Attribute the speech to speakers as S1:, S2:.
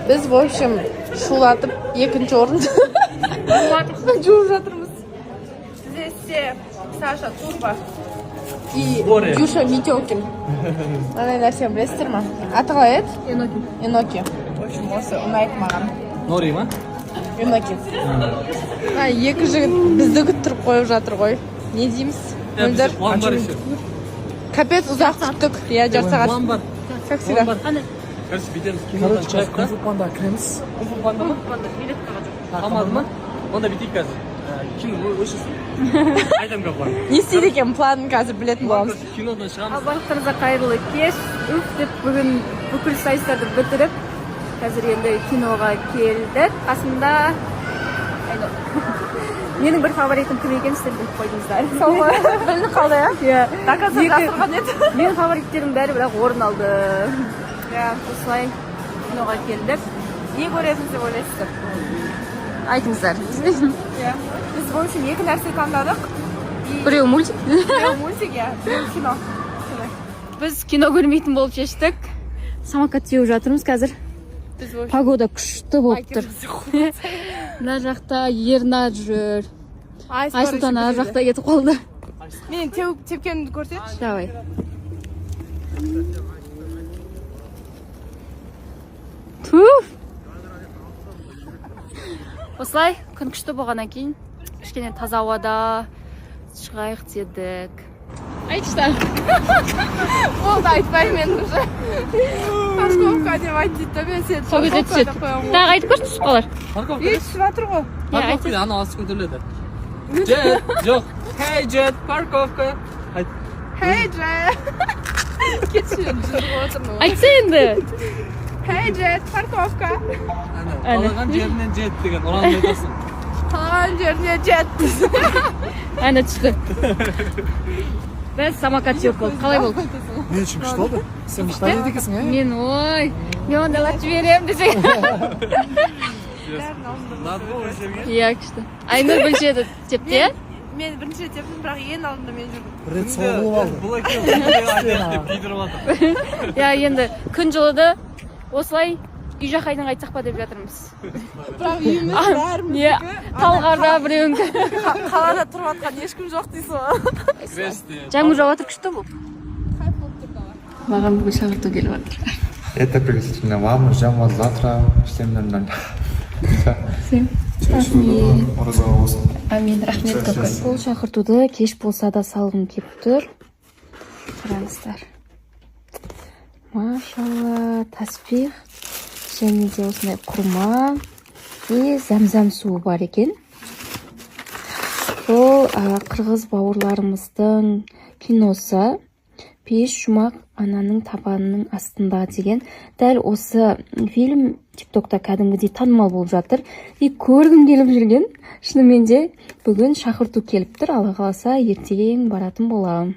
S1: Біз, в общем, шулатып екінші орын жуып жатырмыз. Здесь все: Саша Турбо и
S2: Сборе.
S1: Дюша Метелкин. Мынандай нәрсені білесіздер ма? Аты қалай еді? Еноки. Еноки. В общем, осы ұнайды маған.
S2: Нори ма?
S1: Еноки. Мына екі жігіт бізді күттіріп қойып жатыр ғой. Не дейміз? Мөлдір.
S2: План бар еще.
S1: Капец ұзақ күттік. Иә, жарты сағат.
S2: План бар.
S1: Как всегда.
S2: План бар. Короче, бүйтеміз. Кинодан
S3: Короче,
S2: шығайық та.
S3: Кунг-фу Панда кіреміз.
S2: Кунг-фу Панда ма? Қалмады ма? Онда бүйтейік қазір. Кино өшірсін. Айтамын қазір план.
S1: Не істейді екен, планын қазір білетін боламыз.
S2: Короче, кинодан шығамыз.
S4: Барлықтарыңызға қайырлы кеш! Уф деп, бүгін бүкіл сайыстарды бітіріп, қазір енді киноға келдік. Қасымда Айнұр. Менің бір фаворитім кім екенін сіздер біліп қойдыңыздар.
S1: Сол ғой, білініп қалды, иә.
S4: Иә.
S1: До конца жасырған еді.
S4: Менің фавориттерім бәрі бірақ орын алды. Иә, осылай киноға келдік.
S1: Не көреміз деп ойлайсыздар?
S4: Айтыңыздар.
S1: Иә, біз, в общем, екі нәрсе таңдадық.
S4: Біреу мультик.
S1: Біреу мультик, иә, біреу кино.
S4: Біз кино көрмейтін болып шештік, самокат теуіп жатырмыз қазір.
S1: Біз, в общем,
S4: Погода күшті болып тұр. Мына жақта Ернар жүр, Айсұлтан ар жақта кетіп қалды.
S1: Мен теуіп тепкенімді көрсетші.
S4: Давай. Туф! Осылай күн күшті болғаннан кейін кішкене таза ауада шығайық дедік. Айтшы.
S1: Болды, айтпаймын мен уже. Парковка деп айт дейді да, мен сені
S4: Сол кезде
S1: парковка
S4: түседі.
S1: деп қоямын ғой.
S4: Тағы айтып көрші, түсіп қалар.
S2: Парковка.
S1: Үй, түсіп жатыр ғой.
S2: Парковка, анау асты көтеріледі. Джет, жоқ. Хей, Джет, парковка. Айт.
S1: Хей, Джет. Кетші, енді жүріп отырмын.
S4: Айтса енді.
S1: Хей, Джет, парковка.
S2: Ана, қалаған жерінен жет деген ұранды айтасың.
S1: Қалаған жеріне жет.
S4: Әне, түсті. Біз самокат теуіп болдық. Қалай болды?
S3: Мен үшін күшті болды. Сен мықты дейді екенсің, иә?
S4: Мен, ой, мен ондайларды жіберемін десең.
S2: Ұнады ма өздеріңе?
S4: Иә, күшті. Айнұр бірінші рет тепті, иә?
S1: Мен бірінші рет тептім, бірақ ең алдында мен жүрдім.
S3: Бір рет соғылып алды.
S2: Бұл екеуі күнде айтайық деп күйдіріп жатыр.
S4: Иә, енді күн жылыды. Осылай үй жаққа айдан қайтсақ па деп жатырмыз.
S1: Бірақ үйіміз бәріміздікі.
S4: Иә, Талғарда біреуінікі.
S1: Қалада тұрып жатқан ешкім жоқ дейсің ғой.
S2: Кіресте.
S4: Жаңбыр жауып жатыр, күшті болып. Маған бүгін шақырту келіп жатыр.
S5: Это пригласительно вам. Ждем вас завтра в 7:00.
S4: Всем.
S5: Ораза болсын.
S4: Амин, рахмет көп. Бұл шақыртуды кеш болса да салғым келіп тұр. Қараңыздар. Машалла, таспих және де осындай құрма и зәмзәм суы бар екен. Бұл қырғыз бауырларымыздың киносы, «Пейіш жұмақ ананың табанының астында» деген. Дәл осы фильм Тиктокта кәдімгідей танымал болып жатыр и көргім келіп жүрген. Шынымен де бүгін шақырту келіп тұр, Алла қаласа, ертең баратын боламын.